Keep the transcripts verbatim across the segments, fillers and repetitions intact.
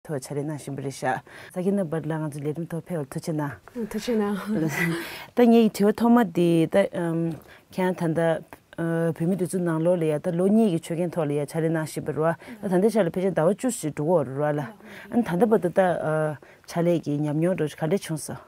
ཐོག་ཕྱག་ལས་གནང་བཞིན་པ་རེད་ཤག་ས་ཁྱི་ན་བར་ལ་ང་ཚོ་ལས་རིམ་ཐོག་ཕེབས་པར་ཐུགས་རྗེ་གནང་། ཐུགས་རྗེ་གནང་། ད་ངའི་དྲི་བ་ཐོག་མ་དེ་ད་ཨམ་ཁྱེད་རང་ད་ལྟ་ཨ་བོད་མིའི་སྒྲིག་འཛུགས་ནང་ལོགས་ལ་ཡ་ད་ལོ་གཉིས་ཀྱི་ཆོད་གན་ཐོག་ལ་ཡ་ཕྱག་ལས་གནང་བཞིན་པ་རེད་བ། ད་ད་ལྟའི་ཆ་ལ་ཕལ་ཆེར་ཟླ་བ་བཅུ་ཞིག་འགྲོ་གི་ཡོད་རེད་བ་ལ། ཨ་ནི་ད་ལྟ་བར་དུ་ད་ཨ་ཕྱག་ལས་ཀྱི་ཉམས་མྱོང་འདྲ་བོ་ག་འདྲ་བྱུང་སོང་།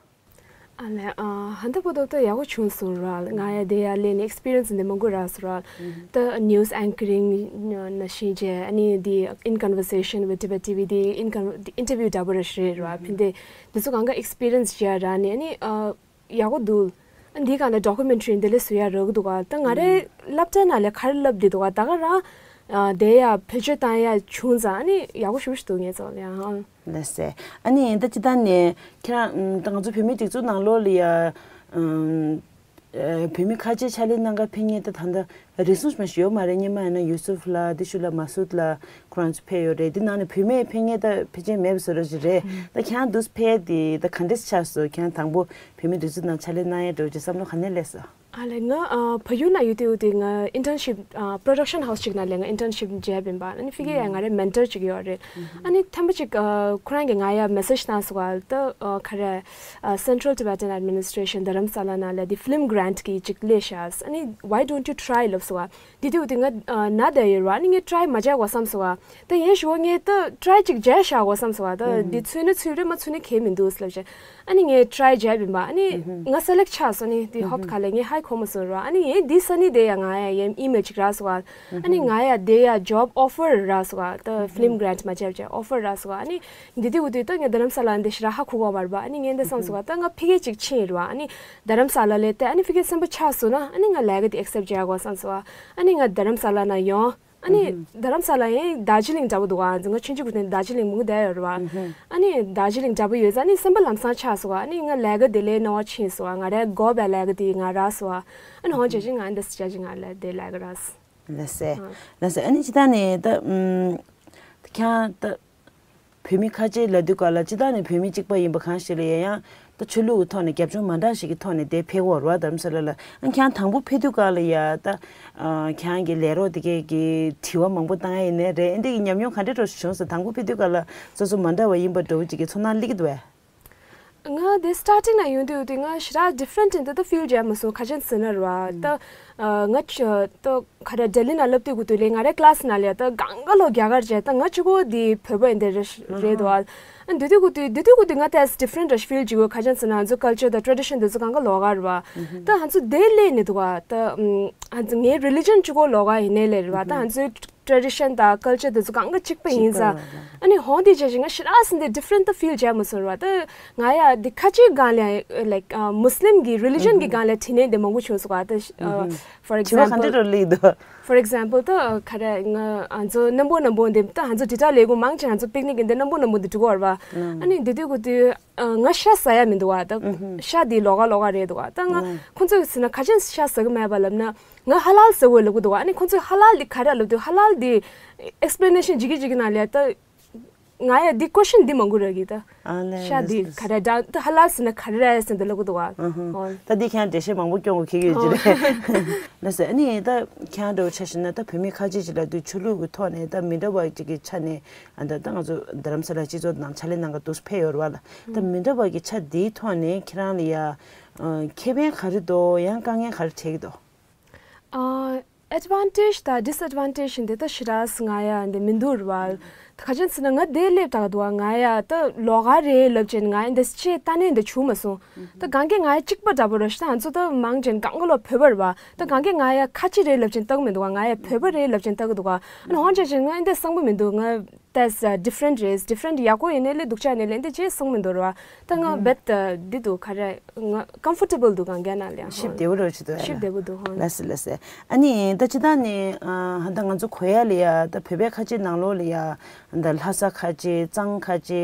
ཨ་ལས་ཨ་ཧན་ད་པོ་ཏོ་ཏོ་ཡག་པོ་བྱུང་སོང་ར། ང་ཡ་དེ་ཡ་ལས་ནས་ཨེགས་པི་རི་ཡན་སི་འདི་མང་པོ་རག་སོང་ར། ད་news anchoring ནང་བཞིན་བྱས། ཨ་ནི་དེ་In Conversation with Tibet TV དེ་ཨིན་ཀོན་ཨིན་ཊར་བིའུ་འདྲ་པོ་ར་ཞིག་རེད་ར། ཕན་དེ་འདི་ཚོ་གང་ག་ཨེགས་པི་རི་ཡན་སི་བྱས་ར་ནས། ཨ་ནི་ཨ་ཡག་པོ་འདུག་ཨ་འདི་གང་ལ་ཌོ་ཀུ་མེན་ཊ་རི་འདི་ལས་བཟོ་ཡ་རག་གི་འདུག་ག་ད་ང་རའི་སློབ་གྲྭ་ནང་ལས་ག་རེ་བསླབ་བསྡད་འདུག་ག་ད་ག་རང་ཨ་དེ་ཡ་བེད་སྤྱོད་བཏང་ཡ་བྱུང་ཙང་ཨ་ནི་ཡག་པོ་ཞེ་པོ་ཞིག་འདུག་ངས་ཚོ་ལ་ཡང་། ལགས་སེ། ཨ་ནི་ད་ཅི་ད་ནས་ཁྱེད་རང་ད་ང་ཚོ་བོད་མིའི་སྒྲིག་འཛུགས་ནང་ལོགས་ལ་ཡ་ཨམ་ཨ་བོད་མི་ཁ་ཆེ་ཕྱག་ལས་གནང་ག་ཕེབས་མཁན་ད་ད་ལྟ་རེ་ཟུང་མ་ཞིག་ཡོད་མ་རེད། སྔོན་མ་ཡིན་ན་ཡུ་སུབ་ལགས། དེ་ཤུལ་ལ་མ་སུད་ལགས་ཁོ་རང་ཚོ་ཕེབས་ཡོད་རེད། དེ་ནང་ནས་བུད་མེད་ཕེབས་མཁན་ད་ཕལ་ཆེར་མེད་པ་བཟོ་འདྲ་ཞིག་རེད། ད་ཁྱེད་རང་འདུག་ཕེབས་དེ་ད་ག་འདྲས་ཆགས་སོང་། ཁྱེད་རང་དང་པོ་བོད་མིའི་སྒྲིག་འཛུགས་ནང་ཕྱག་ལས་གནང་ཡས་འདྲ་བོ་ཅིག་བསམ་བློ་ག་ནས་སླེབས་སོང་། ཨ་ལས་ང་ཨ་བལ་ཡུལ་ན་ཡོད་དུས་དེ་ང་ཨིན་ཊརན་ཤིབ་ཨ་པྲོ་ཌག་ཤན་ཧའུ་སི་ཅིག་ནང་ལས་ང་ཨིན་ཊརན་ཤིབ་བྱས་པ་ཡིན་པ། ཨ་ནི་ཕ་གི་ཡ་ང་རའི་མེན་ཊར་ཅིག་ཡོད་རེད། ཨ་ནི་ཐེངས་པ་ཅིག་ཨ་ཁོ་རང་གིས་ང་ཡ་མེ་སེཇ་བཏང་སོང་བ། ད་ཨ་ག་རེ་ཨ་Central Tibetan Administration དྷ་རམ་ས་ལ་ནང་ལས་དེ་ཕི་ལིམ་གྷ་རན་ཊི་གི་ཅིག་སླེབས་ཤག་ཨ་ནི་Why don't you try ལབ་སོང་བ། དེ་དུས་དེ་ང་ཨ་ན་བསྡད་ཡོད་རེད་བ། ཨ་ནི་ངས་ཊ་རའི་མ་བྱས་གོ་བསམ་སོང་བ། ད་ཡིན་ཞུ་བ་ངས་ད་ཊ་རའི་ཅིག་བྱས་ཤག་གོ་བསམ་སོང་བ། ད་འདི་ཚུད་ན་ཚུད་རེད། མ་ཚུད་ན་གལ་མི་འདུག་ལབ་བྱས། ཨ་ནི་ངས་ཊ་རའི་བྱས་པ་ཡིན་པ། ཨ་ནི་ང་སེ་ལེག་ཊི་ཆགས་སོང་། ཨ་ནི་དེ་ཧོབ་ཁ་ལས་ངས་ཧའི་གོ་མ་སོང་ར། ཨ་ནི་ངས་འདི་ས་ནི་དེ་ཡ་ང་ཡ་ཡ་ཨི་མེལ་ཅིག་རག་སོང་བ། ཨ་ནི་ང་ཡ་དེ་ཡ་ཇོབ་ཨོ་ཕར་རག་སོང་བ། ད་ཕི་ལིམ་གྷ་རན་ཊི་མ་བྱས་བྱས་ཨོ་ཕར་རག་སོང་བ། ཨ་ནི་འདི་དུས་འུ་དུས་ད་ངས་དྷ་རམ་ས་ལ་འདི་ཞེ་དྲག་ཧ་གོ་གོ་མ་རེད་པ། ཨ་ནི་ངས་འདི་བསམ་སོང་བ། ད་ང་ཕ་གི་ཅིག་ཕྱིན་ཡིན་ར། ཨ་ནི་དྷ་རམ་ས་ལ་ལས་ཏེ་ཨ་ནི་ཕ་གི་སེམས་པ་ཆགས་སོང་ན། ཨ་ནི་ང་ལས་ཀ་དེ་ཨེག་སེབ་བྱས་གོ་བསམ་སོང་བ། ཨ་ནི་ང་དྷ་རམ་ས་ལ་ན་ཡོང་། ཨ་ནི་དྷ་རམ་ས་ལ་ཡང་དར་ཇི་ལིང་འདྲ་པོ་འདུག་ཨ། ང་ཆུང་ཆུང་གུ་དེ་དར་ཇི་ལིང་མང་པོ་བསྡད་ཡོད་རེད་བ། ཨ་ནི་དར་ཇི་ལིང་འདྲ་པོ་ཡོད་ཙང་ཨ་ནི་སེམས་པ་ལམ་སང་ཆགས་སོང་བ། ཨ་ནི་ང་ལས་ཀ་དེ་ལས་ནོར་བ་ཕྱིན་སོང་བ། ང་རའི་དགོས་པའི་ལས་ཀ་དེ་ང་རག་སོང་བ། ཨ་ནི་ཧོན་ཅེ་ཅིང་ང་འདི་སི་ཅེ་ཅིང་ང་ལས་དེ་ལས་ཀ་རག་སོང་། ལགས་སེ། ལགས་སེ། ཨ་ནི་ཅི་ད་ནས་ད་ཨམ་ཁྱེད་ད་བོད་མི་ཁ་ཆེ་ལབ་དུས་ག་ལ་ཅི་ད་ནས་བོད་མི་གཅིག་པ་ཡིན་པ་གང་ཞིག་ལ་ཡ་ཡང་ད་ཆོས་ལུགས་ཀྱི་ཐོག་ནས་རྒྱབ་ལྗོངས་མ་འདྲ་ཞིག་གི་ཐོག་ནས་དེ་ཕེབས་ཀྱི་ཡོད་རེད་བ། དྷ་རམ་ས་ལ་ལ། ཨ་ཁྱེད་དང་པོ་ཕེབས་དུས་ག་ལ་ཡ་ད་ཨ་ཁྱེད་ཀྱི་ལས་རོགས་དེ་གས་ཀྱི་དྲི་བ་མང་པོ་བཏང་ཡ་ཡིན་ནའི་རེད། ཨ་འདི་གི་ཉམས་མྱོང་ག་འདྲ་འདྲ་བྱུང་སོང་། དང་པོ་ཕེབས་དུས་ག་ལ་སོ་སོ་མ་འདྲ་བ་ཡིན་པ་འདྲ་བོ་ཅིག་གི་ཚོར་སྣང་སླེབས་ཀྱི་འདུག་བས། ང་དེ་སི་ཊར་ཊིང་ནས་ཡོང་དུས་དེ་ང་ཞེ་དྲག་ཌི་ཕ་རེན་ཊི་འདི་ད་ཕིལ་བྱས་མ་སོང་། ག་ཅན་ཟེར་ན་རེད་བ། ད་ཨ་ང་ཆ་ད་ག་རེ་ལྡི་ལི་ནང་སླེབས་དུས་གུ་དུས་ལས་ང་རའི་ཀི་ལ་སི་ནང་ལས་ད་གང་ག་ལོ་རྒྱ་གར་བྱས། ད་ང་གཅིག་པོ་དེ་བོད་པ་ཡིན་དེ་རེད་རེད་དོ། ཨ་འདི་དུས་གུ་དུས་འདི་དུས་གུ་དུས་ང་ད་ཌི་ཕ་རེན་ཊི་རེད་ཕིལ་བྱེད་གོ། ག་ཅན་ཟེར་ན་ང་ཚོ་ཀལ་ཅར་དང་ཊ་རེ་ཌི་ཤན་འདི་ཚོ་གང་ག་ལོགས་ཀ་རེད་བ། ད་ང་ཚོ་དེ་སླེབས་ནས་འདུག་བ། ད་ཨ་ང་ཚོ་ངའི་རི་ལི་ཇན་གཅིག་པོ་ལོགས་ཀ་ཡིན་ནའི་ལས་རེད་བ། ད་ང་ཚོའི་ཊ་རེ་ཌི་ཤན་དང་ཀལ་ཅར་དེ་ཚོ་གང་ག་གཅིག་པ་ཡིན་ཙང་། ཨ་ནི་ཧོན་དེ་བྱས་ཅིག་ང་ཞེ་དྲག་སེ་འདི་ཌི་ཕ་རེན་ཊི་ད་ཕིལ་བྱས་མ་སོང་རེད་བ། ད་ང་ཡ་འདི་ཁ་ཆེའི་སྒང་ལས་ལའིཀ་མུ་སི་ལིམ་གི་རི་ལི་ཇན་གི་སྒང་ལས་དྲི་ནས་འདི་མང་པོ་བྱུང་སོང་བ། ད་ཨ་for དྲི་བ་ག་འདྲ་example འདྲ་སླེབས་འདུག for example ད་ག་རེ་ང་ང་ཚོ་རྣམ་པོ་རྣམ་པོ་འདི་ད་ང་ཚོ་དྲིལ་བསྒྲགས་ལས་ཁུངས་མང་ཆེ་ང་ཚོ་པིག་ནིག་གི་འདི་རྣམ་པོ་རྣམ་པོ་འདི་འགྲོ་གི་ཡོད་རེད་བ། ཨ་ནི་འདི་དུས་གུ་དུས་ཨ་ང་ཤ་ཟ་ཡ་མི་འདུག་བ། ད་ཤ་འདི་ལོགས་ཀ་ལོགས་ཀ་རེད་འདུག་བ། ད་ང་ཁོང་ཚོས་ཟེར་ན་ག་ཅན་ཤ་ཟ་གི་མེད་པ་ལབ་ན། ང་ཧ་ལ་ལ་ཟེར་བ་ལབ་གི་འདུག་ཨ་ནི་ཁོང་ཚོས་ཧ་ལ་ལ་འདི་ག་རེ་ལབ་འདུག་ཧ་ལ་ལ་འདི་ཨེག་སི་པི་ལེ་ནེ་ཤན་བྱེད་ཀྱི་བྱེད་ཀྱི་ནང་ལས་ད་ང་ཡ་འདི་ཀོ་ཤན་འདི་མང་པོ་རག་གི་ད། ཨ་ལས་ཤ་འདི་ལས་ག་རེ་ད་ད་ཧ་ལ་ལ་ཟེར་ན་ག་རེ་རེད་ཟེར་འདི་ལབ་གི་འདུག་ཨ། ད་འདི་ཁྱེད་འགྲེལ་བཤད་མང་པོ་སྐྱོན་གོ་ཁེ་གི་ཡོད་ཀྱི་རེད། ལགས་སེ། ཨ་ནི་ད་ཁྱེད་འདྲ་བོ་ཆ་བཞག་ན་ད་བོད་མི་ཁ་ཅིག་ཅིག་ལབ་དུས་ཆོས་ལུགས་ཀྱི་ཐོག་ནས་ད་མི་འདྲ་བ་ཅིག་གི་ཆ་ནས་ཨ་ད་ད་ང་ཚོ་རྡ་རམ་ས་ལ་སྤྱི་ཚོགས་ནང་ཕྱག་ལས་གནང་ག་འདུག་ཕེབས་ཡོད་རེད་བ་ལ། ད་མི་འདྲ་བ་གི་ཆ་འདིའི་ཐོག་ནས་ཁྱེད་རང་ལ་ཡ་ཨ་ཁེ་ཕན་ག་རེ་འདུག་ཡང་དཀའ་ངལ་ག་རེ་འཕྲད་ཀྱི་འདུག་ཨ་ཨེ་ཌི་ཝན་ཊེ་ཇི་དང་ཌིས་ཨེ་ཌི་ཝན་ཊེ་ཇི་འདི་ད་ཞེ་དྲག་སེ་ང་ཡ་འདི་མི་འདུག་རེད་བ། ད་ག་ཅན་ཟེར་ན་ང་འདི་སླེབས་ད་ག་འདུག་བ། ང་ཡ་ད་ལོགས་ཀ་རེད་ལབ་ཅན་ང་ཡ་འདི་ཅི་ལྟ་ནས་འདི་བྱུང་མ་སོང་། ད་གང་གི་ང་ཡ་གཅིག་པ་འདྲ་པོ་རེད་ཤག་ད་ང་ཚོ་ད་མང་ཆེན་གང་ག་ལོ་བོད་པ་རེད་བ། ད་གང་གི་ང་ཡ་ཁ་ཆེ་རེད་ལབ་ཅན་ལྟ་གི་མི་འདུག་བ། ང་ཡ་བོད་པ་རེད་ལབ་ཅན་ལྟ་གི་འདུག་བ། ཨ་ནི་ཧོན་ཆ་ཅན་ང་འདི་བསམ་གི་མི་འདུག་ང་That's uh, different race, different ཡག་པོ་ཡིན་ནའི་ལས་སྡུག་ཅག་ཡིན་ནའི་ལས་འདི་ཅི་གསུང་མི་འདུག་ར་བ། ད་ང་རྦད་དེ་འདི་འདུག་ག་རེ་ང་ཀམ་ཕོར་ཊེ་བལ་འདུག་གང་ག་ན་ལས་ཞིབ་བདེ་བོ་རོ་ཆི་འདུག་ཡ་ཞིབ་ལ་བདེ་བོ་འདུག་ཧོན། ལགས་སེ་ལགས་སེ། ཨ་ནི་ད་ཅི་ད་ནི་ཨ་ད་ང་ཚོ་གོ་ཡ་ལ་ཡ་ད་བོད་པའི་ཁ་ཆེ་ནང་ལོགས་ལ་ཡ་ད་ལྷ་ས་ཁ་ཆེ་གཙང་ཁ་ཆེ་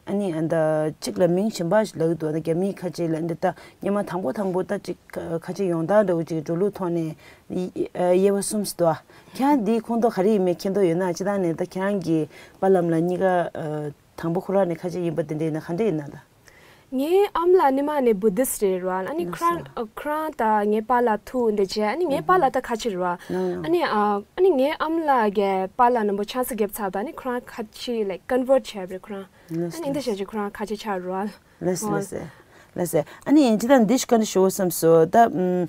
ཨ་ནི་ད་གཅིག་ལ་མིང་གཞན་པ་ཞིག་ལབ་ཀྱི་འདུག་ད་རྒྱ་མིའི་ཁ་ཆེ་ལ་འདི་ད་སྔོན་མ་དང་པོ་དང་པོ་ད་གཅིག་ཁ་ཆེ་ཡོང་སྟངས་འདྲ་བོ་ཅིག་འགྲོ་ལུགས་ཐོག་ནས། དབྱེ་བ་གསུམ་ཟེར་དོ། ཁྱེད་རང་འདིའི་ཁོངས་གཏོགས་ག་རེ་ཡིན་མིན་མཁྱེན་རྟོགས་ཡོད་ན། སྤྱིར་བཏང་ནས་ད་ཁྱེད་རང་གི་པཱ་ལགས་ལ་གཉིས་ཀ་ཨ་དང་པོ་ཁོ་རང་ནས་ཁ་ཆེ་ཡིན་པ་དེ་འདྲ་ཡིན་ན་ག་འདྲ་ཡིན་ན་ད། ངའི་ཨ་མ་ལགས་སྔོན་མ་ནས་བུ་དིསྟ་རེད་ར། ཨ་ནི་ཁོ་རང་ཨ་ཁོ་རང་དང་ངའི་པཱ་ལགས་ཐུག་འདི་བྱས། ཨ་ནི་ངའི་པཱ་ལགས་ད་ཁ་ཆེ་རེད་ར། ཨ་ནི་ཨ་ཨ་ནི་ངའི་ཨ་མ་ལགས་ཀྱི་པཱ་ལགས་རྣམ་པ་ཆང་ས་བརྒྱབ་ཚར་དང་། ཨ་ནི་ཁོ་རང་ཁ་ཆེ་like convert བྱས་པ་རེད་ཁོ་རང་། ཨ་ནི་འདི་བྱས་ཀྱི་ཁོ་རང་ཁ་ཆེ་ཆགས་རེད་ར། ལགས་སེ་ལགས་སེ་ལགས་སེ། ཨ་ནི་ཡིན་ཅི་ད་འདི་ཞིག་བཀའ་འདྲི་ཞུ་བསམ་སོང་ད། ཨུམ།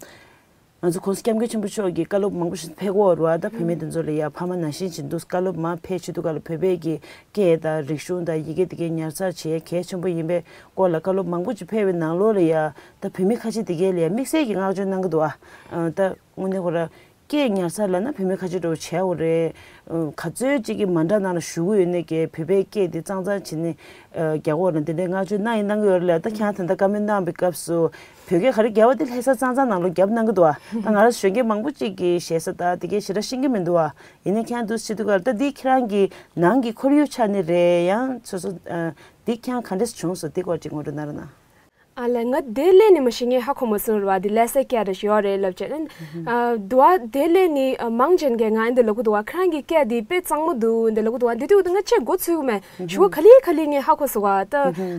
ང་ཚོ་༸གོང་ས་༸སྐྱབས་མགོན་ཆེན་པོ་མཆོག་གིས་བཀའ་སློབ་མང་པོ་ཞིག་ཕེབས་ཀྱི་ཡོད་རེད་བ། ད་བོད་མི་དེ་ཚོ་ལ་ཡ་ཕ་མ་ནང་བཞིན་བྱེད་འདུག་བཀའ་སློབ་མར་ཕེབས་བྱེད་དུས་སྐབས་ལ་བོད་པའི་གི་སྐད་དང་རིག་གཞུང་དང་ཡི་གེ་དེ་གའི་ཉར་ཚགས་བྱེད་ཡ་གལ་ཆེན་པོ་ཡིན་པའི་སྐོར་ལ་བཀའ་སློབ་མང་པོ་ཅིག་ཕེབས་པའི་ནང་ལོགས་ལ་ཡ། ད་བོད་མི་ཁ་ཤས་དེ་གའི་ལ་ཡ་དམིགས་བསལ་གྱི་བསྔགས་བརྗོད་གནང་གི་འདུག་བ། ཨ། ད་དངོས་གནས་ཁོ་ར་སྐད་ཉར་ཚགས་ལབ་ན་བོད་མི་ཁ་ཤས་འདྲ་བོ་བྱས་ཡོད་རེད། ཨ། ག་ཚོད་ཅིག་གི་མ་འདྲ་ནང་ལ་བཞུགས་ཀྱི་ཡོད་ནའི་གི་བོད་པའི་སྐད་དེ་གཙང་གཙང་བྱས་ནས། ཨ། རྒྱག་གི་ཡོད་རེད། དེ་འདྲའི་བསྔགས་བརྗོད་གནང་ཡིན་གནང་གི་ཡོད་རེད་ལ། ད་ཁྱེད་རང་ད་ལྟ་བཀའ་མོལ་གནང་བའི་སྐབས་སུ་བོད་སྐད་ག་རེ་བརྒྱབ་པ་དེ་ལྷ་ས་གཙང་གཙང་ནང་ལོགས་བརྒྱབ་གནང་གི་འདུག་བ། ད་ང་རང་ཚོ་གཞོན་སྐྱེས་མང་པོ་ཅིག་གིས་ཞེ་ས་ད་དེ་གའི་ཞེ་དྲག་ཤེས་ཀྱི་མི་འདུག་བ། ཡིན་ནའི་ཁྱེད་རང་འདུག་སེ་བྱེད་དུས་སྐབས་ལ་ད་འདི་ཁྱེད་རང་གི་ནང་གི་ཁོར་ཡུག་ཆ་ནས་རེད། ཡང་སོ་སོ། ཨ། འདི་ཁྱེད་རང་ག་འདྲས་བྱུང་སོང་། འདི་སྐོར་ཅིག་ངོ་སྤྲོད་གནང་རོགས་གནང་། ཨ་ལས། ང་དེ་སླེབས་ནས་མ་གཞི་ངས་ཧ་གོ་མ་སོང་རེད་བ། འདི་ལྷ་སའི་སྐད་རེད་ཞུ་ཡོད་རེད་ལབ་བྱས། ཨ། འདུག་བ། དེ་སླེབས་ནས་ཨ་མང་ཆེན་གྱིས་ང་འདི་ལབ་གི་འདུག་བ། ཁྱེད་རང་གི་སྐད་འདི་དཔེ་གཙང་མོ་འདུག་འདི་ལབ་གི་འདུག་བ། འདི་དུས་ད་ང་ཅིག་མགོ་ཚོས་གི་མེད། ཞུ་བ་ག་ལེ་ག་ལེ་ངས་ཧ་གོ་སོང་བ། ད་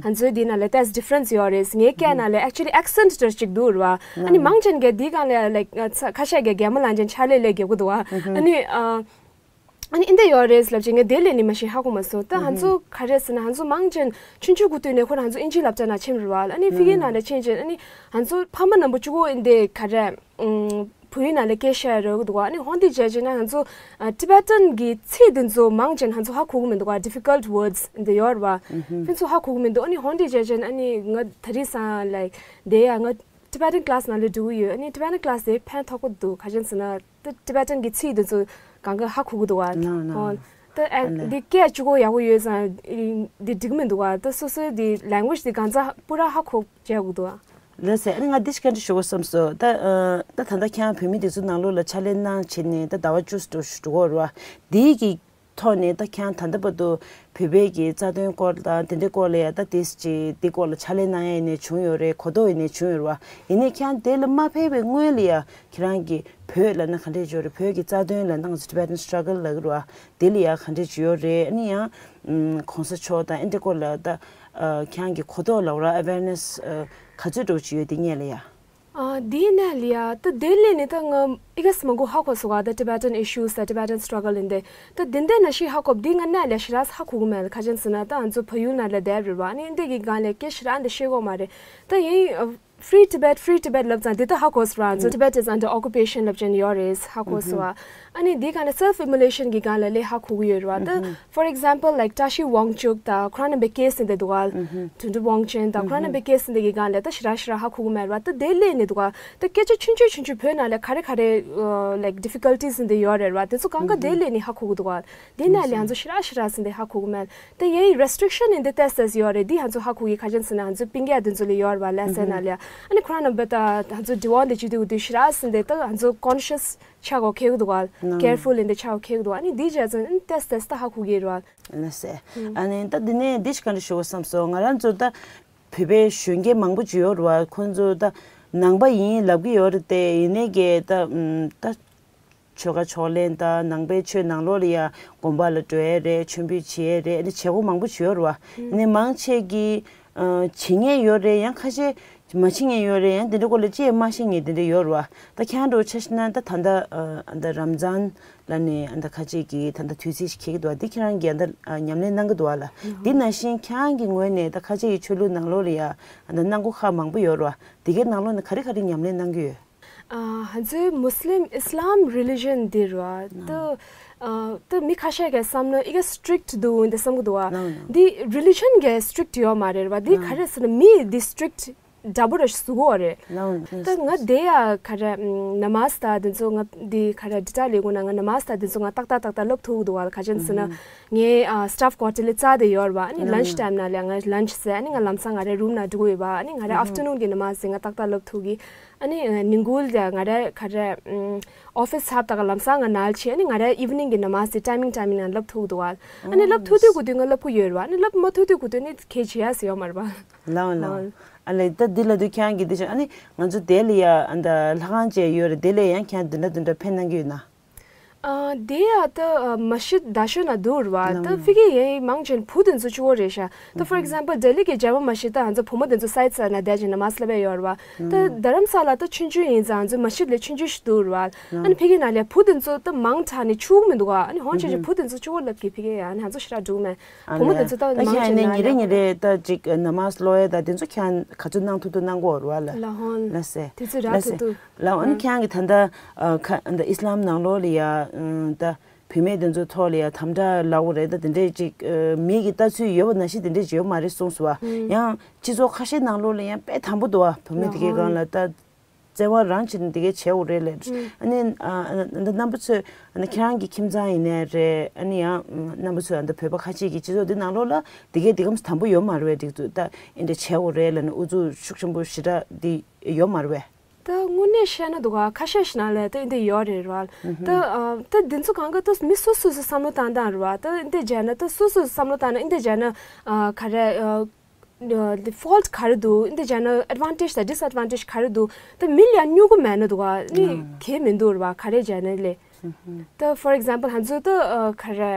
ང་ཚོའི་འདི་ནང་ལ་that's difference ཡོད་རེད། ངའི་སྐད་ནང་ལ་actually accent འདྲ་ཅིག་འདུག་རེད་བ། ཨ་ནི་མང་ཆེན་གྱིས་འདི་སྒང་ལ་like ཁ་ཤས་ཀྱིས་རྒན་མོ་ལབ་མཁན་ཆགས་ལེ་ལེ་རྒྱབ་གི་འདུག་བ། ཨ་ནི་ཨ། ཨ་ནི་འདི་འདྲ་ཡོད་རེད་ལབ་བྱས། ངས་དེ་སླེབས་ནས་མ་གཞི་ཧ་གོ་མ་སོང་། ད་ང་ཚོ་ག་རེ་ཟེར་ན། ང་ཚོ་མང་ཆེན་ཆུང་ཆུང་གི་དུས་ནས་ཁོ་རང་ཚོ་ཨིན་ཇི་སློབ་གྲྭ་ནང་ཕྱིན་པ་རེད་བ། ཨ་ནི་ཕ་གིའི་ནང་ལ་ཕྱིན་བྱས། ཨ་ནི་ང་ཚོ་ཕ་མ་རྣམ་པ་གཅིག་པོ་འདི་ག་རེ་བོད་ཡིག་ནང་ལ་སྐད་བཤད་རོགས་འདུག་བ། ཨ་ནི་ཧོན་དེ་བྱས་བྱས་ན་ང་ཚོ་ཨ་ཊི་བེ་ཊན་གྱི་ཚིག་འདི་ཚོ་མང་ཆེན་ང་ཚོ་ཧ་གོ་གི་མི་འདུག་བ། difficult words འདི་ཡོད་རེད་བ། ཕན་ཚུན་ཧ་གོ་གི་མི་འདུག་ཨ་ནི་ཧོན་དེ་བྱས་བྱས་ན། ཨ་ནི་ང་ད་རེས་སང་like འདི་ཡ་ང་ཊི་བེ་ཊན་ཀི་ལ་སི་ནང་ལ་འགྲོ་གི་ཡོད། ཨ་ནི་ཊི་བེ་ཊན་ཀི་ལ་སི་དེ་ཕན་ཐོགས་ཀྱི་འདུག་ག་རེ་ཟེར་ན། ད་ཊི་བེ་ཊན་གྱི་ཚིག་དེ་ཚོ་གང་ག་ཧ་གོ་གི་འདུག་བ། ལགས་ལགས། ཨོ། ད་ཨ་ཨ་ལས། འདི་སྐད་གཅིག་པོ་ཡག་པོ་ཡོད་ཙང་འདི་འགྲིག་མི་འདུག་བ། ད་སོ་སོའི་འདི་ལེང་གུ་ཨེ་ཇི་འདི་གང་ཚ་པུ་ར་ཧ་གོ་བྱེད་དགོས་འདུག་བ། ལགས་སེ། ཨ་ནི་ང་འདི་ཞིག་བཀའ་འདྲི་ཞུ་དགོས་བསམ་སོང་། ད་ཨ་ད་ད་ལྟ་ཁྱེད་རང་བོད་མི་འདི་ཚོ་ནང་ལོགས་ལ་ཕྱག་ལས་གནང་བྱས་ནས་ད་ཟླ་བ་བཅུ་ཙམ་འགྲོ་གི་ཡོད་རེད་བ། འདི་གི་ཐོག་ནས་ད་ཁྱེད་རང་ད་ལྟ་བར་དུ་བོད་པའི་གི་རྩ་དོན་སྐོར་དང་དེ་འདྲའི་སྐོར་ལ་ཡ་ད་དེ་ཅི་དེ་སྐོར་ལ་ཕྱག་ལས་གནང་ཡ་ཡིན་ནའི་བྱུང་ཡོད་རེད། གོ་རྟོགས་ཡིན་ནའི་བྱུང་ཡོད་རེད་བ། ཡིན་ནའི་ཁྱེད་རང་དེ་ལ་མ་ཕེབས་པའི་སྔོན་ལ་ཡ་ཁྱེད་རང་གི་བོད་ལབ་ན་ག་འདྲས་ཡོད་རེད། བོད་ཀྱི་རྩ་དོན་ལབ་ན་ང་ཚོ་Tibetan struggle ལབ་ཀྱི་རེད་བ། དེ་ལ་ཡ་ག་འདྲས་ཡོད་རེད། ཨ་ནི་ཡང་གོང་ས་མཆོག་དང་ཨེ་འདྲའི་སྐོར་ལ་ད་ཁྱེད་རང་གི་གོ་རྟོགས་ལབ་ར་awareness ག་ཚོད་འགྲོ་གི་ཡོད་དེ་སྔོན་ལ་ཡ། ཨ། དེའི་ནང་ལ་ཡ་ད་དེ་སླེབས་ནས་ད་ང་ཨི་ག་སི་མང་པོ་ཧ་གོ་སོང་བ། ད་Tibetan issues ད་Tibetan struggle ཡིན་ཏེ། ད་དེ་འདྲ་ནང་བཞིན་ཧ་གོ་བ་འདི་ང་ནང་ལ་ཞེ་དྲག་ཧ་གོ་གི་མེད། ག་རེ་ཟེར་ན་ད་ང་ཚོ་བལ་ཡུལ་ནང་ལ་བསྡད་རེད་བ། ཨ་ནི་འདི་གི་སྒང་ལ་སྐད་ཞེ་དྲག་འདི་ཤེས་གི་མ་རེད། ད་ཡིན་ཨ། Free Tibet, Free Tibet ལབ་ཙང་འདི་ད་ཧ་གོ་སོང་བ། ང་ཚོ་ཨ་Tibet is under occupation ལབ་ཅན་ཡོད་རེད་ཧ་གོ་སོང་བ། ཨ་ནི་འདི་སྒང་ལ་self immolation གི་སྒང་ལ་ལས་ཧ་གོ་གི་ཡོད་རེད་བ། ད་for example like བཀྲ་ཤིས་དབང་ཕྱུག་དང་ཁོ་རང་རྣམ་པའི་case ཡིན་ཏེ་འདུག་ག་དུད་འགྲོ་དབང་ཆེན་དང་ཁོ་རང་རྣམ་པའི་case ཡིན་ཏེ་གི་སྒང་ལ་ད་ཞེ་དྲག་ཞེ་དྲག་ཧ་གོ་གི་མེད་རེད་བ། ད་དེ་སླེབས་ནས་འདུག་ག་ད་སྐད་ཆ་ཆུང་ཆུང་ཆུང་ཆུང་བོད་ནང་ལ་ག་རེ་ག་རེ་like difficulties ཡིན་ཏེ་ཡོད་རེད་བ། དེ་ཚོ་གང་ག་དེ་སླེབས་ནས་ཧ་གོ་གི་འདུག་ག་དེ་ནང་ལ་ང་ཚོ་ཞེ་དྲག་ཞེ་དྲག་ཟིན་ཏེ་ཧ་གོ་གི་མེད། ད་ཡའི་restriction ཡིན་ཏེ་ཏོག་ཙམ་ཡོད་རེད། འདི་ང་ཚོ་ཧ་གོ་གི། ག་རེ་ཟེར་ན་ང་ཚོ་སྤུན་ཀྱག་དེ་ཚོ་ལ་ཡོད་རེད་བ། ལྷ་ས་ནང་ལ་ཡ། ཨ་ནི་ཁོ་རང་རྣམ་པ་ད་ང་ཚོ་འགྲིག་དབང་དེ་བྱེད་དུས་དུས་ཞེ་དྲག་ཟིན་ཏེ་ད་ང་ཚོ་conscious ཆགས་དགོས་ཁེལ་གི་འདུག་བ། careful ཡིན་ཏེ་ཆགས་དགོས་ཁེལ་གི་འདུག་ཨ་ནི་འདི་བྱས་ཙང་ཨ་ནི་ཏོག་ཙམ་ཏོག་ཙམ་ད་ཧ་གོ་གི་རེད་བ། ལགས་སེ། ཨ་ནི་ད་འདི་ནས་འདི་ཞིག་བཀའ་འདྲི་ཞུ་དགོས་བསམ་སོང་། ང་རང་ཚོ་ད་བོད་པའི་གཞོན་སྐྱེས་མང་པོ་ཅིག་ཡོད་རེད་བ། ཁོང་ཚོ་ད་ནང་པ་ཡིན་ལབ་གི་ཡོད་རེད་དེ། ཡིན་ནའི་གི་ད་ད་ཆོལ་ཁ་ཕྱོགས་ལྷན་དང་ནང་པའི་ཆོས་ནང་ལོགས་ལ་ཡ་དགོན་པ་ལ་འགྲོ་ཡས་རེད། མཆོད་འབུལ་བྱེད་ཡས་རེད། ཨ་ནི་བྱེད་སྒོ་མང་པོ་ཅིག་ཡོད་རེད་བ། ཨ་ནི་མང་ཆེ་གིས་ཨ་བྱེད་མཁན་ཡོད་རེད། ཡང་ཁ་ཤས་མ་བྱེད་མཁན་ཡོད་རེད། ཡང་དེ་འདྲའི་སྐོར་ལ་ཅི་ཡང་མ་ཤེས་མཁན་དེ་འདྲ་ཡོད་རེད་བ། ད་ཁྱེད་རང་འདྲ་བོ་ཆ་བཞག་ན་ད་ད་ལྟ་ཨ་ད་རམ་ཛཱན་ལ་ནི་ཨ་ད་ཁ་ཅིག་གིས་ད་ལྟ་དུས་ཚིགས་ཤིག་འཁེལ་གྱི་འདུག་བ། འདི་ཁྱེད་རང་གིས་ཨ་ད་ཨ་ཉམས་ལེན་གནང་གི་འདུག་བ་ལ། འདི་ནང་བཞིན་ཁྱེད་རང་གི་ངོས་ནས་ད་ཁ་ཅིག་གི་ཆོས་ལུགས་ནང་ལོགས་ལ་ཡ་ཨ་ད་གནང་སྒོ་ཁག་མང་པོ་ཡོད་རེད་བ། དེ་གའི་ནང་ལོགས་ནས་ག་རེ་ག་རེ་ཉམས་ལེན་གནང་གི་ཡོད། ཨ། ང་ཚོའི་Muslim Islam religion འདི་རེད་བ། ད་ཨ་ད་མི་ཁ་ཤས་ཀྱིས་བསམ་ན་ཨི་ག་strict འདུག་འདི་བསམ་གི་འདུག་བ། འདི་religion གི་strict ཡོད་མ་རེད་བ། འདི་ག་རེ་ཟེར་ན་མི་འདི་strict འདྲ་པོ་ར་ཞིག་བཟོ་གི་ཡོད་རེད། ད་ང་དེ་ཡ་ག་རེ་ནམ་སྟར་དེ་ཚོ་ང་འདི་ག་རེ་འདི་ལྟར་ལས་ཁུངས་ནང་ང་ནམ་སྟར་དེ་ཚོ་ང་ཏག་ཏག་ཏག་ཏག་ལབ་ཐུབ་གི་འདུག་བ། ག་རེ་ཟེར་ན་ངའི་ཨ་staff quarter ལ་རྩ་དེ་ཡོད་རེད་བ། ཨ་ནི་lunch time ནང་ལ་ང་lunch ཟས། ཨ་ནི་ང་ལམ་སང་ང་རའི་room ནང་འགྲོ་གི་ཡོད་པ། ཨ་ནི་ང་རའི་afternoon གི་ནམ་སྟར་ང་ཏག་ཏག་ལབ་ཐུབ་གི། ཨ་ནི་ཉིན་གུང་ལ་ང་རའི་ག་རེ་office ཚར་དག་ལམ་སང་ང་ནང་ལ་ཕྱིན། ཨ་ནི་ང་རའི་evening གི་ནམ་སྟར་timing timing ནང་ལབ་ཐུབ་གི་འདུག་བ། ཨ་ནི་ལབ་ཐུབ་དུས་གོ་དུས་ང་ལབ་གི་ཡོད་རེད་བ། ཨ་ནི་ལབ་མ་ཐུབ་དུས་གོ་དུས་ནི་གལ་ཆེ་ཡ་ཟེར་ཡོད་མ་རེད་བ། ལའོ་ལའོ། ཨ་ལས་ད་འདི་ལ་དུས་ཁྱེད་རང་གིས་འདི་བྱས། ཨ་ནི་ང་ཚོ་དེ་ལ་ཡ་ཨ་ད་ལྷ་ཁང་བཅས་ཡོད་རེད། དེ་ལ་ཡང་ཁྱེད་རང་འདི་འདྲ་འདི་འདྲ་ཕན་གནང་གི་ཡོད་ན། ཨ། དེ་ཡ་ད་ཨ་མ་ཤི་ད་ཤོ་ན་འདུག་ར་བ། ད་ཕི་གི་ཡེ་མང་ཆེན་བུ་དེ་ཚོ་གཅིག་པོ་རེད་ཤག་ད་for example ལྡི་ལི་གི་ཇ་མ་མ་ཤི་ད་ང་ཚོ་བུ་མོ་དེ་ཚོ་སའིཌ་ས་ན་བསྡད་ཅིག་ནམ་མ་སླེབས་ཡོད་ར་བ། ད་རྡ་རམ་ས་ལ་ད་ཆུང་ཆུང་ཡིན་ཙང་ང་ཚོ་མ་ཤི་ལས་ཆུང་ཆུང་ཞིག་འདུག་ར་བ། ཨ་ནི་ཕི་གི་ན་ལས་བུ་དེ་ཚོ་ད་མང་དྲགས་ནས་ཆུག་མི་འདུག་ཨ་ནི་ཧོན་ཆེ་ཆེ་བུ་དེ་ཚོ་གཅིག་པོ་ལབ་གི་ཕི་གི་ཡ་ཨ་ནི་ང་ཚོ་ཞེ་དྲག་འགྲིག་མེད། བུ་མོ་དེ་ཚོ་ད་མང་ཆེ་ན་ཉི་རེ་ཉི་རེ་ད་ཅིག་ནམ་མ་སློ་ཡ་ད་དེ་ཚོ་ཁྱེད་ག་ཚོད་གནང་ཐུབ་ཐུབ་གནང་གོ་ར་བ་ལ། ལ་ཧོན། ལ་སེ། དེ་ཚོ་རག་ཐུབ་ཐུབ། ལ་ཨ་ནི་ཁྱེད་རང་གི་ད་ལྟ་ཨ་ཁ་ད་ཨི་སི་ལམ་ནང་ལོགས་ལ་ཡ་ཨ་ད་བུད་མེད་དེ་ཚོའི་ཐོག་ལ་ཡ་དམ་དྲག་ལབ་དགོས་རེད། ད་དེ་འདྲས་ཅིག་ཨ་མི་གི་ལྟ་ཚུལ་ཡོད་པ་ནང་བཞིན་དེ་འདྲས་ཅིག་ཡོད་མ་རེད་གསུངས་སོང་བ། ཡང་སྤྱི་ཚོགས་ཁ་ཤས་ནང་ལོགས་ལ་ཡང་དཔེ་དམ་པོ་འདུག་བ། བུད་མེད་དེ་གའི་སྒང་ལ་ད་བརྩེ་བ་རང་བྱས་ནས་དེ་གའི་བྱས་དགོས་རེད་ལབ། ཨ་ནི་ཨ་ད་རྣམ་པ་ཚོས་ཨ་ནི་ཁྱེད་རང་གི་ཁྱིམ་ཚང་ཡིན་ནའི་རེད། ཨ་ནི་ཡང་རྣམ་པ་ཚོས་ཨ་ད་བོད་པ་ཁ་ཤས་ཀྱི་སྤྱི་ཚོགས་འདི་ནང་ལོགས་ལ་དེ་གའི་དེ་གམ་དམ་པོ་ཡོད་མ་རེད་བས། འགྲིག་འདུག་ད་ཨེ་འདྲས་བྱས་དགོས་རེད་ལབ་ནས་ཨུ་ཚུགས་ཤུགས་ཆེན་པོ་ཞེ་དྲག་འདི་ཡོད་མ་རེད་བས། ད་དངོས་གནས་བཤད་ན་འདུག་ག་ཁ་ཤས་ཤིག་ནང་ལ་ད་ཨེ་འདྲས་ཡོད་རེད་ར། ད་ཨ་ད་འདི་ཚོ་གང་ག་ད་མི་སོ་སོ་སོ་བསམ་བློ་བཏང་སྟངས་རེད་བ། ད་ཨེ་འདྲས་བྱས་ན་ད་སོ་སོ་སོ་བསམ་བློ་བཏང་ན་ཨེ་འདྲས་བྱས་ན་ཨ་ག་རེ་ཨ་ད་ཕོལ་ཊི་ག་རེ་འདུག་ཨེ་འདྲས་བྱས་ན་ཨེཌ་ཝན་ཊེཇ་དང་ཌིས་ཨེཌ་ཝན་ཊེཇ་ག་རེ་འདུག་ད་མི་ལ་ཡ་སྨྱུ་གུ་མེད་ན་འདུག་ག་ནི་གལ་མི་འདུག་རེད་བ། ག་རེ་བྱས་ན་ལས། ད་for example ང་ཚོ་ད་ཨ་ག་རེ་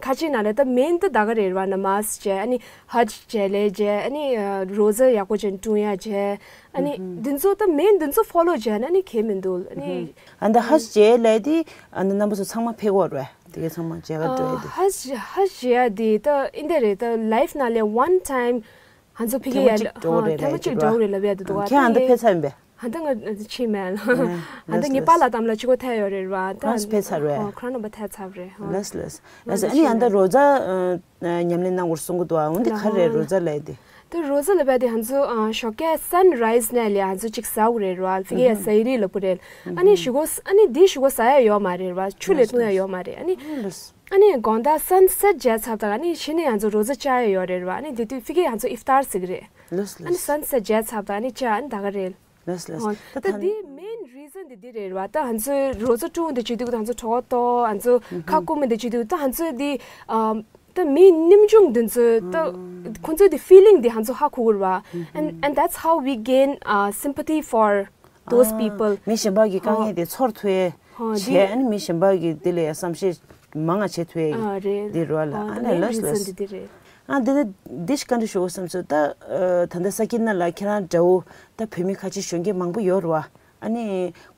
ཁ་ཆེ་ན་ལས་ད་མེན་ད་ད་ག་རེ་རེད་བ། ནམ་མ་སི་བྱས། ཨ་ནི་ཧ་ཇི་བྱས་ལས་བྱས། ཨ་ནི་ཨ་རོ་ཛ་ཡག་པོ་ཅན་བཀྲུ་ཡ་བྱས། ཨ་ནི་འདི་ཚོ་ད་མེན་འདི་ཚོ་ཕོ་ལོ་བྱས་ན་ནི་གལ་མི་འདུག་ཨ་ནི་ཨ་ད་ཧ་ཇི་བྱས་ལས་དེ་ཨ་ནི་རྣམ་པ་ཚོ་ཚང་མ་ཕེབས་དགོས་རེད་བ། དེ་གའི་ཚང་མ་མཇལ་ཁ་འགྲོ་ཡ་དེ། ཧ་ཇི་ཧ་ཇི་བྱས་ཡ་དེ་ད་ཨེ་འདྲས་རེད། ད་ལའིཕ་ནང་ལས་ཝན་ཊའིམ་ང་ཚོ་ཕ་གི་ཡ་ཐེངས་མ་གཅིག་འགྲོ་དགོས་རེད་ལབ་ཡ་དེ་འདུག་བ། ད་ཁྱེད་ཨ་ད་ཕེབས་ཚར་ཡིན་པས། ཨ་ད་ང་ཕྱིན་མེད་ལ། ཨ་ད་ངའི་པཱ་ལགས་དང་ལ་གཅིག་པོ་ཐད་ཡོད་རེད་བ། ད་ཁོ་རང་ཚོ་ཕེབས་ཚར་བས། ཨོ་ཁོ་རང་རྣམ་པ་ཐད་ཚར་བ་རེད། ཨོ་ལགས་ལགས་ལགས། ཨ་ནི་ཨ་ད་རོ་ཛ་ཨ་ཉམས་ལེན་གནང་དགོས་གསུང་གི་འདུག་ཨ་འོན་ཏེ་ག་རེ་རེད་རོ་ཛ་ལབ་ཡ་དེ། ད་རོ་ཛ་ལབ་ཡ་དེ་ང་ཚོ་ཨ་ཞོགས་ཀས་སན་རའི་ཛི་ནས་ལས་ང་ཚོ་གཅིག་ཟ་དགོས་རེད་བ། ཕ་གི་ཡ་ཟ་ཡི་རེད་ལབ་དགོས་རེད། ཨ་ནི་ཞུ་གོ་ཨ་ནི་དེ་ཞུ་གོ་ཟ་ཡ་ཡོད་མ་རེད་བ། ཆུ་ལས་བཏུང་ཡ་ཡོད་མ་རེད། ཨ་ནི་ཨ་ནི་དགོང་དག་སན་སེཊ་བྱས་ཚར་དང་ཨ་ནི་གཞི་ནས་ང་ཚོ་རོ་ཛ་བཅའ་ཡ་ཡོད་རེད་བ། ཨ་ནི་དེ་དུས་ཕ་གི་ང་ཚོ་ཨིཕ་ཏར་ཟེར་གི་རེད། ལགས་ཨ་ནི་ལགས། སན་སེཊ་བྱས་ཚར་དང་ཨ་ནི་བཅའ་ཨ་ནི་ད་ག་རེད། ལགས་ལགས། ཨོ་ད་ད་ད་འདི་མེན་རི་ཛན་འདི་འདི་རེད་བ། ད་ང་ཚོའི་རོ་ཛ་བཀྲུ་འདི་བྱེད་དུས་ད་ང་ཚོ་གྲོད་ཁོག་ལྟོགས། ང་ཚོ་ཁ་སྐོམ་འདི་བྱེད་དུས་ད་ང་ཚོའི་འདི་ཨམ་ད་མི་ནིམ་ཆུང་འདི་ཚོ་ད་ཁོང་ཚོའི་འདི་ཕི་ལིང་འདི་ང་ཚོ་ཧ་གོ་གི་རེད་བ། And and that's how we gain uh, sympathy for those people. མི་གཞན་པ་གི་དཀའ་ངལ་དེ་ཚོར་ཐུབ་ཡས་ཨོ་བྱས། འདི་ཨ་ནི་མི་གཞན་པ་གི་འདི་ལ་ཡ་བསམ་ཤེས་མང་ང་བྱེད་ཐུབ་ཡས་ཨ་རེད། འདི་རེད་བ་ལ། ཨོ་ཨ་ད་ནི་མེན་ལགས་རི་ཛན་ལགས། འདི་འདི་རེད། ཨ་འདི་ནི་འདི་ཞིག་བཀའ་འདྲི་ཞུ་དགོས་བསམ་སོང་། ད་ཨ་ད་ལྟ་ས་ཀི་ན་ལགས་ཁྱེད་རང་འདྲ་བོ་ད་བོད་མི་ཁ་ཆེ་གཞོན་སྐྱེས་མང་པོ་ཡོད་རེད་བ། ཨ་ནི་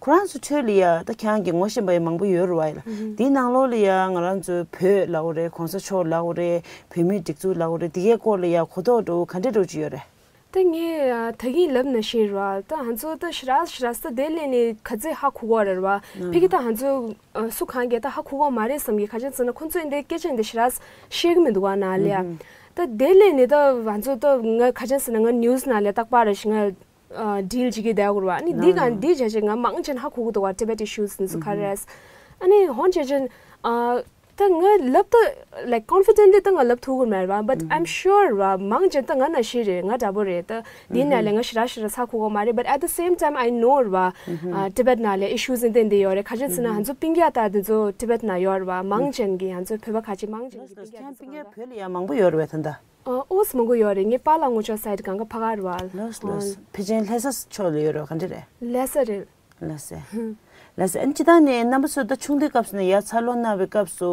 ཁོ་རང་ཚོ་ཁྲོད་ལ་ཡ་ད་ཁྱེད་རང་གི་ངོ་ཤེས་པ་ཡང་མང་པོ་ཡོད་རེད་བ་ཡ་ལ། འདིའི་ནང་ལོགས་ལ་ཡ་ང་རང་ཚོའི་བོད་ལབ་དགོས་རེད། གོང་ས་མཆོག་ལབ་དགོས་རེད། བོད་མིའི་སྒྲིག་འཛུགས་ལབ་དགོས་རེད། འདི་གའི་སྐོར་ལ་ཡ་གོ་རྟོགས་འདྲ་བོ་ག་འདྲ་འདྲ་བོ་ཅིག་ཡོད་རེད། ད་ངས་ཨ་ད་གིན་ལབ་ནང་བཞིན་རེད་བ། ད་ང་ཚོ་ད་ཞེ་དྲག་ཞེ་དྲག་ས་དེ་ལས་ནས་ག་ཚོད་ཧ་གོ་གི་རེད་བ། ཕ་གི་ད་ང་ཚོ་ཨ་སུ་གང་གིས་ད་ཧ་གོ་གི་མ་རེད་བསམ་གི། ག་ཅན་ཟེར་ན་ཁོང་ཚོས་འདི་སྐད་ཆ་འདི་ཞེ་དྲག་བཤད་གི་མི་འདུག་བ་ནང་ལ་ཡ། ད་དེ་ལས་ནས་ད་ང་ཚོ་ད་ང་ག་ཅན་ཟེར་ན་ང་ནིའུ་སི་ནང་ལ་རྟག་པར་རེ་ཞིག་ང་ཨ་ཌིལ་བྱེད་ཀྱི་བསྡད་ཡོད་རེད་བ། ཨ་ནི་འདི་ག་འདི་བྱས་བྱས་ང་མང་ཆེན་ཧ་གོ་གི་འདུག་བ། Tibet issues འདི་ཚོ་ག་རེ་རེད། ཨ་ནི་ཧོན་བྱས་བྱས་ཨ། ད་ང་ལབ་ད་like confidently ད་ང་ལབ་ཐུབ་ཀྱི་མེད་རེད་བ། But I'm sure རེད་བ། མང་ཆེ་ད་ང་ནང་བཞིན་རེད། ང་འདྲ་པོ་རེད། ད་འདི་ནང་ལ་ང་ཞེ་དྲག་ཞེ་དྲག་ཧ་གོ་གི་མ་རེད། But at the same time I know རེད་བ། ཨ་Tibet ནང་ལ་issues འདི་འདི་ཡོད་རེད། ག་ཅན་ཟེར་ན་ང་ཚོ་སྤུན་ཀྱག་ད་འདི་ཚོ་Tibet ནང་ཡོད་རེད་བ། མང་ཆེན་གྱི་ང་ཚོ་བོད་པ་ག་ཅན་མང་ཆེན་གྱི་སྤུན་ཀྱག་ཁྱེད་སྤུན་ཀྱག་བོད་ལ་ཡང་མང་པོ་ཡོད་རེད་བ་ད་ལྟ། ཨ་ཨོ་སི་མང་པོ་ཡོད་རེད། ངའི་པཱ་ལགས་ངོ་ཅོག་སའིཌ་གང་ག་ཕ་ག་རེད་བ། ལགས་ལགས། ཕལ་ཆེར་ལྷ་ས་ཕྱོགས་ལ་ཡོད་རེད་བ། ག་འདྲ་རེད། ལྷ་ས་རེད། ལགས་སེ། ལགས་སེ། ཨ་ནི་སྤྱིར་བཏང་ནས་རྣམ་པ་ཚོ་ད་ཆུང་དུས་སྐབས་སུ་ནས་ཡར་འཚར་ལོངས་གནང་བའི་སྐབས་སུ་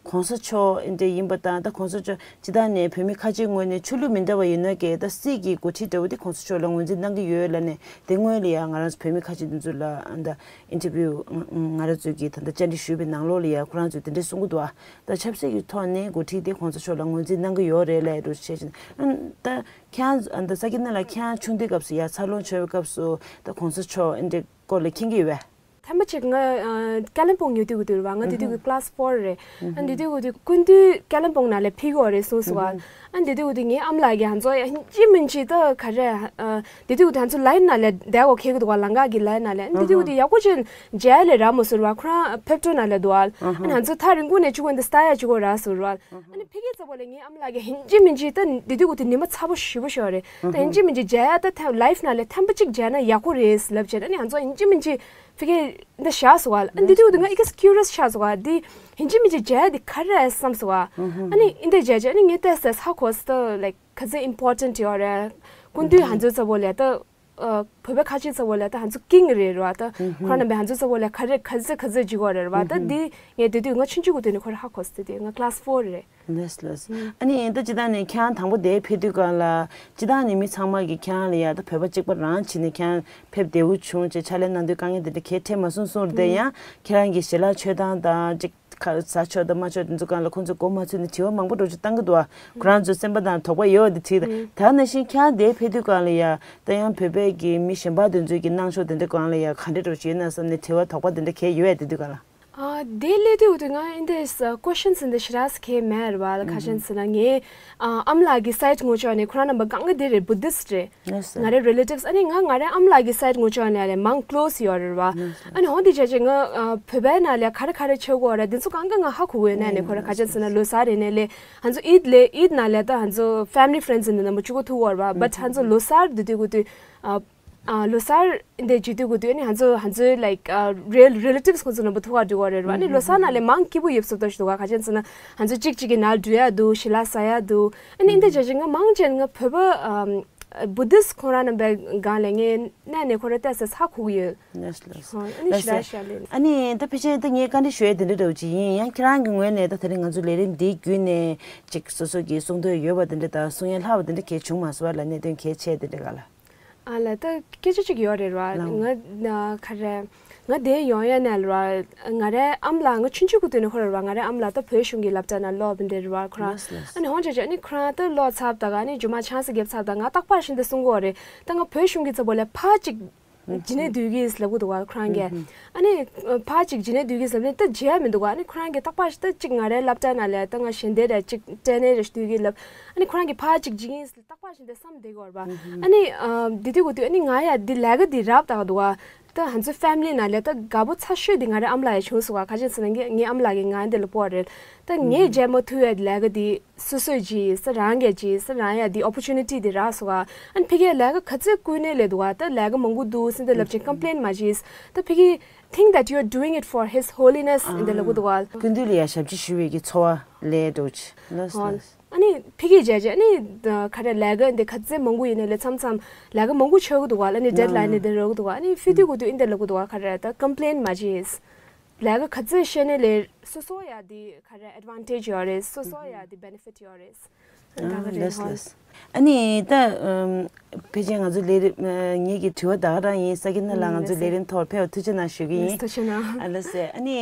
གོང་ས་མཆོག་ཨེ་འདྲ་ཡིན་པ་དང་། ད་གོང་ས་མཆོག་སྤྱིར་བཏང་ནས་བོད་མི་ཁ་ཆེའི་ངོས་ནས་ཆོས་ལུགས་མི་འདྲ་བ་ཡིན་ན་ཀྱང་ད་སྲིད་ཀྱི་འགོ་ཁྲིད་འདྲ་བོ་དེ་གོང་ས་མཆོག་ལ་ངོས་འཛིན་གནང་གི་ཡོད་ལབ་ནས། དེ་སྔོན་ལ་ཡང་ང་རང་ཚོ་བོད་མི་ཁ་ཆེ་དེ་ཚོ་ལ་ཨ་ད་ཨིན་ཊར་བིའུ་ང་རང་ཚོས་ཀྱིས་ད་ལྟ་བཅར་འདྲི་ཞུས་པའི་ནང་ལོགས་ལ་ཡང་ཁོ་རང་ཚོས་དེ་འདྲ་གསུང་གི་འདུག་ཨ། ད་ཆབ་སྲིད་ཀྱི་ཐོག་ནས་འགོ་ཁྲིད་དེ་གོང་ས་མཆོག་ལ་ངོས་འཛིན་གནང་གི་ཡོད་རེད་ལབ་འདྲ་བྱས་ཤིང་། ཨ་ད་ཁྱེད་རང་ཨ་ད་ས་ཀི་ན་ལགས་ཁྱེད་རང་ཆུང་དུས་སྐབས་སུ་ཡར་འཚར་ལོངས་བྱུང་བའི་སྐབས་སུ་ད་གོང་ས་མཆོག་ཨེ་འདྲ་སྐོར་ལ་མཁྱེན་གྱི་ཡོད་པས། ཐེངས་མ་གཅིག་ང་ཨ་ཀ་ལིམ་པོང་ཡོད་དུས་ཀྱི་དུས་རེད་བ། ང་དེ་དུས་ཀྱི་ཀི་ལ་སི་ཕོར་རེད། ཨ་དེ་དུས་ཀྱི་དུས་སྐུ་མདུན་ཀ་ལིམ་པོང་ནང་ལ་ཕེབས་ཀྱི་ཡོད་རེད་གསུངས་སོང་བ། ཨ་དེ་དུས་ཀྱི་དུས་ངའི་ཨ་མ་ལགས་ཀྱིས་ང་ཚོ་ཡ་ཡིན་གཅིག་མིན་གཅིག་ད་ག་རེ་ཨ་དེ་དུས་ཀྱི་དུས་ང་ཚོ་ལའིན་ནང་ལ་བསྡད་དགོས་ཁེལ་གྱི་འདུག་བ། ལམ་ཁ་གི་ལའིན་ནང་ལ། ཨ་དེ་དུས་ཀྱི་དུས་ཡག་པོ་ཅན་མཇལ་ལས་རག་མ་སོང་བ། ཁོ་རང་ཕེབས་འགྲོ་ནང་ལ་འདུག་བ། ཨ་ང་ཚོ་ཐག་རིང་པོ་ནས་གཅིག་པོ་འདི་ལྟ་ཡ་གཅིག་པོ་རག་སོང་བ། ཨ་ནི་ཕ་གི་ཚོ་བོ་ལ་ངའི་ཨ་མ་ལགས་ཀྱིས་ཡིན་གཅིག་མིན་གཅིག་ད་དེ་དུས་ཀྱི་དུས་ཉི་མ་ཚ་པོ་ཞེ་པོ་ཞིག་རེད། ད་ཡིན་གཅིག་མིན་གཅིག་མཇལ་ཡ་ད་ཐེངས་ལའིཕ་ནང་ལ་ཐེངས་པ་གཅིག་མཇལ་ན་ཡག་པོ་རེད་ལབ་བྱས། ཨ་ནི་ང་ཚོ་ཡིན་གཅིག་མིན་གཅིག་ཕ་གི་འདི་བཞག་སོང་བ། ཨ་འདི་དུས་འདི་ང་ཨི་ཀ་ཁྱུ་རི་ཡས་ཆགས་སོང་བ། འདི་ཡིན་གཅིག་མིན་གཅིག་མཇལ་ཡ་འདི་ག་རེ་རེད་བསམ་སོང་བ། ཨ་ནི་འདི་མཇལ་བྱས་ཨ་ནི་ངས་ཏོག་ཙམ་ཧ་གོ་སོང་། ད་like ག་ཚོད་ཨིམ་པོར་ཊེན་ཊི་ཡོད་རེད། སྐུ་མདུན་ང་ཚོ་ཚོ་བོ་ལ་ད་ ཨ། བོད་པའི་ཁ་ཆེ་ཚ་བོ་ལ་ད་ཧན་ཚོ་ཀིང་རེད་ར་བ། ད་ཁོ་རང་རྣམ་པའི་ཧན་ཚོ་ཚ་བོ་ལ་ག་རེ་ག་ཚོད་ག་ཚོད་ཇི་གོ་རེད་ར་བ། ད་འདི་ངས་དེ་དུས་ང་ཆུང་ཆུང་གི་དུས་ནས་ཁོ་ར་ཧ་གོ་སི། དེ་དུས་ང་ཀླ་སི་ཕོར་རེད། ལེས་ལེས། ཨ་ནི་ད་ཅི་ད་ནས་ཁྱེད་རང་དང་པོ་དེ་ཕེབས་དུས་གང་ལ་ཅི་ད་ནས་མི་ཚང་མ་གི་ཁྱེད་རང་ལ་ཡ་ད་བོད་པ་གཅིག་པ་རང་བྱས་ནས་ཁྱེད་རང་ཕེབས་བདེ་བོ་བྱུང་ཅེས་ཕྱག་ལས་གནང་དུས་དཀའ་ངལ་དེ་འདྲ་གས་འཕྲད་མ་སོང་གསུངས་རེད། དེ་ཡང་ཁྱེད་རང་གི་ཞལ་ལག་མཆོད་སྟངས་དང་ཅིག་ཁ་ཟ་ཆོག་དང་མ་ཆོག་དེ་ཚོ་སྒང་ལ་ཁོང་ཚོས་མགོ་མ་ཚོས་ནས་དྲི་བ་མང་པོ་འགྲོ་ཆུ་བཏང་གི་འདུག་ཨ། ཁོ་རང་ཚོའི་སེམས་པ་དང་དོགས་པ་ཡོད་པ་དེ་དྲིས། ད་ནང་བཞིན་ཁྱེད་རང་དེ་ཕེབས་དུས་སྒང་ལ་ཡ་ད་ཡང་བོད་པའི་གི་མི་གཞན་པ་དེ་ཚོའི་གི་གནང་ཕྱོགས་དེ་འདྲ་སྒང་ལ་ཡ་ག་འདྲ་འགྲོ་ཆུ་ཡོད་ན་བསམ་ནས་དྲི་བ་དོགས་པ་དེ་འདྲ་གས་ཡོད་ཡ་དེ་དུས་སྒང་ལ། ཨ། དེ་སླེབས་དུས་དུས་ང་འདི་ཀོ་ཤན་ཟིན་དེ་ཞེ་དྲག་གས་མེད་ར་བ། ལ་ཁ་ཤན་ཟིན་ན་ངའི་ཨ་ཨམ་ལགས་ཀྱི་སའིཌ་ངོ་ཅོག་ནས་ཁོ་རང་རྣམ་པ་གང་ག་དེ་རེད། བུ་དིསྟ་རེད། ང་རའི་རི་ལེ་ཊིབ་སི། ཨ་ནི་ང་ང་རའི་ཨམ་ལགས་ཀྱི་སའིཌ་ངོ་ཅོག་ནས་ལས་མང་ཀློ་སི་ཡོད་རེད་བ། ཨ་ནི་ཧོན་དེ་བྱས་ཅིག་ང་ཨ་བོད་པའི་ནང་ལས་ག་རེ་ག་རེ་བྱེད་དགོས་ར་དེ་ཚོ་གང་ག་ང་ཧ་གོ་གི་ཡོད་ན་ནས། ཁོ་ར་ཁ་ཆེན་ཟེར་ན་ལོ་གསར་རེད་ནས་ལས་ཧན་ཚོ་ཨིད་ལས་ཨིད་ནང་ལས་ད་ཧན་ཚོ་ཕེ་མི་ལི་ཕེ་རེན་ཌི་ཟིན་དེ་ནང་མ་བཅུག་གོ་ཐུག་གོ་ར་བ། བཊ་ཧན་ཚོ་ལོ་གསར་དུ་དུས་གོ་དུས་ཨ་ཨ་ལོ་གསར་འདི་བྱེད་དུས་གོ་དུས་ཨ་ནི་ཧན་ཚོ་ཧན་ཚོའི་ལའིཀ་ཨ་རི་ལེ་ཊིབ་སི་ཁོང་ཚོ་ནང་མ་ཐུག་ག་འགྲོ་གོ་རེད་བ། ཨ་ནི་ལོ་གསར་ནང་ལས་མང་སྐྱིད་པོ་ཡོད་སོ་ཏོ་ཞིག་འདུག་ག་ཁ་ཆེན་ཟེར་ན་ཧན་ཚོ་གཅིག་གཅིག་གི་ནང་འགྲོ་ཡ་འདུག་ཞི་ལ་ཟ་ཡ་འདུག་ཨ་ནི་འདི་བྱས་ཅིག་ང་མང་ཆེ་ང་བོད་པ་ཨ་བུ་དིསྟ་ཁོང་རང་རྣམ་པའི་སྒང་ལ་ངས་གནས་ནས་ཁོ་ར་ལྟས་ས་ཧ་གོ་གི་ཡོད། ལགས་སོ་ལགས་སོ། ཨ་ནི་ཞི་ར་ཤ་ལེ། ཨ་ནི་ད་ཕལ་ཆེར་ད་ངས་བཀའ་འདྲི་ཞུ་ཡ་དེ་འདྲ་འདྲ་བོ་ཅིག་ཡིན། ཡང་ཁྱེད་རང་གི་ངོས་ནས་ད་དེ་རིང་ང་ཚོ་ལས་རིམ་འདིའི་བརྒྱུད་ནས་ཅིག་སོ་སོ་གི་གསུང་འདོད་ཡོད་པ་དེ་འདྲ་དང་གསུང་ཡ་ལྷག་པ་དེ་འདྲ་གས་བྱུང་མ་སོང་བ་ལ་གནད་དོན་གལ་ཆེ་དེ་འདྲ་ག་ལ། ཨ་ལ་ད་སྐད་ཆ་ཅིག་ཡོད་རེད་བ། ལའོ། ང་ན་ག་རེ་ང་དེ་ཡོང་ཡ་ནས་ར་བ། ང་རའི་ཨམ་ལགས་ང་ཆུང་ཆུང་གི་དུས་ནས་ཁོ་ར་ར་བ། ང་རའི་ཨམ་ལགས་ད་བོད་གཞུང་གི་སློབ་གྲྭ་ནང་སློབ་འདི་ར་བ་ཁོ་རང་། ལགས་སོ་ལགས་སོ། ཨ་ནི་ཧོན་ཅེ་ཅེ་ཨ་ནི་ཁོ་རང་ད་ལོ་ཚབ་ད་ག་ཨ་ནི་ཇུ་མ་ཆང་ས་རྒྱབ་ཚབ་ད་ང་རྟག་པར་བཞིན་དུ་གསུང་གི་ཡོད་རེད། ད་ང་བོད་གཞུང་གི་ཚབ་པོ་ལ་ཕ་ཅིག་ཇི་ནས་སྡོད་ཀྱི་ལབ་གི་འདུག་བ་ཁོ་རང་གིས། ཨ་ནི་ཕ་ཅིག་ཇི་ནས་སྡོད་ཀྱི་ལབ་ནས་ད་བརྗེད་ཡ་མི་འདུག་བ། ཨ་ནི་ཁོ་རང་གིས་རྟག་པར་ཞིག་ད་ཅིག་ང་རའི་སློབ་གྲྭ་ནང་ལ་ད་ང་གཞན་དེ་ར་ཅིག་ཏྲེ་ནེ་ར་ཞིག་སྡོད་ཀྱི་ལབ། ཨ་ནི་ཁོ་རང་གིས་ཕ་ཅིག་ཇི་ཡིན་རྟག་པར་ཞིག་འདི་བསམ་བསྡད་ཀྱི་ཡོད་རེད་བ། ཨ་ནི་ཨ་འདི་དུས་གོ་དུས་ཨ་ནི་ང་ཡ་འདི་ལས་ཀ་འདི་རབ་ད་ག་འདུག་བ། ད་ང་ཚོའི་ཕེ་མི་ལི་ནང་ལ་ད་དགའ་པོ་ཚ་ཤོས་འདི་ང་རའི་ཨམ་ལགས་ཡ་བྱུང་སོང་བ། ཁ་ཆེན་ཟེར་ན་ངའི་ངའི་ཨམ་ལགས་ཀྱིས་ང་འདི་ལ་སྤོ་རེད། ད་ངས་བརྗེད་མ་ཐུབ་ཡ་ལས་ཀ་འདི་སོ་སོས་བྱས་ས་རང་གིས་བྱས་ས་རང་ཡ་འདི་ཨོ་པོར་ཅུ་ནི་ཊི་འདི་རག་སོང་བ། ཨ་ནི་ཕ་གིར་ལས་ཀ་ག་ཚོད་བསྐུལ་ནས་ལས་འདུག་བ། ད་ལས་ཀ་མང་པོ་འདུག་ཟེར་འདི་ལབ་ཅིང་ཀམ་པི་ལེན་མ་བྱས། ད་ཕ་གིར་think that you are doing it for His Holiness ཨིན་དེ་ལབ་གི་འདུག་བ། སྐུ་མདུན་ལ་ཡ་ཞབས་ཕྱི་ཞུ་བའི་གི་ཚོར་བ་ལས་འགྲོ་ཆེ་ལགས་སོ། ཨ་ནི་ཕ་གིར་བྱས་བྱས་ཨ་ནི་ག་རེ་ལས་ཀ་འདི་ག་ཚོད་མང་པོ་ཡིན་ནའི་ལས་མཚམས་མཚམས་ལས་ཀ་མང་པོ་ཆགས་གི་འདུག་བ། ཨ་ནི་ཌེཌ་ལའིན་ནི་འདི་རག་གི་འདུག་བ། ཨ་ནི་ཕེབས་དུས་གོ་དུས་ཨིན་དེ་ལབ་གི་འདུག་བ། ག་རེ་ད་ཀམ་པི་ལེན་མ་བྱས། ལས་ཀ་ག་ཚོད་བཤད་ནའི་ལས་སོ་སོ་ཡ་འདི་ག་རེ་ཨེཌ་ཝན་ཊེཇ་ཡོད་རེད། སོ་སོ་ཡ་འདི་བེ་ནེ་ཕིཊ་ཡོད་རེད། ད་ག་རེད་ལགས་ཧོན། ལགས། ཨ་ནི་ད་ཨམ་ཕལ་ཆེར་ང་ཚོ་ལས་རིམ་ཨ་ངེད་ཀྱི་དྲི་བ་ད་ག་རང་ཡིན། ས་ཀི་ན་ལགས་ང་ཚོ་ལས་རིམ་ཐོག་ཕེབས་པར་ཐུགས་རྗེ་གནང་ཞུ་གི་ཡིན། ཐུགས་རྗེ་གནང་། ཨ་ལགས་སེ། ཨ་ནི་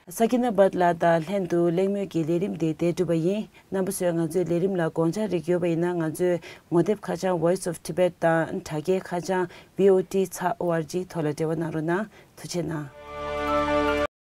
ས་ཀི་ན་བྷཊ་ལགས་དང་ལྷན་དུ་གླེང་མོལ་གྱི་ལས་རིམ་དེ་དེ་གྲུབ་པ་ཡིན། རྣམ་པ་ཚོས་ང་ཚོའི་ལས་རིམ་ལ་དགོངས་འཆར་རིགས་ཡོད་པ་ཡིན་ན་ང་ཚོའི་ངོ་དེབ་ཁ་བྱང་Voice of Tibet དང་དྲ་རྒྱའི་ཁ་བྱང V O T ཚ O R G ཐོག་ལ་འབྲེལ་བ་གནང་རོགས་གནང་། ཐུགས་རྗེ་གནང་།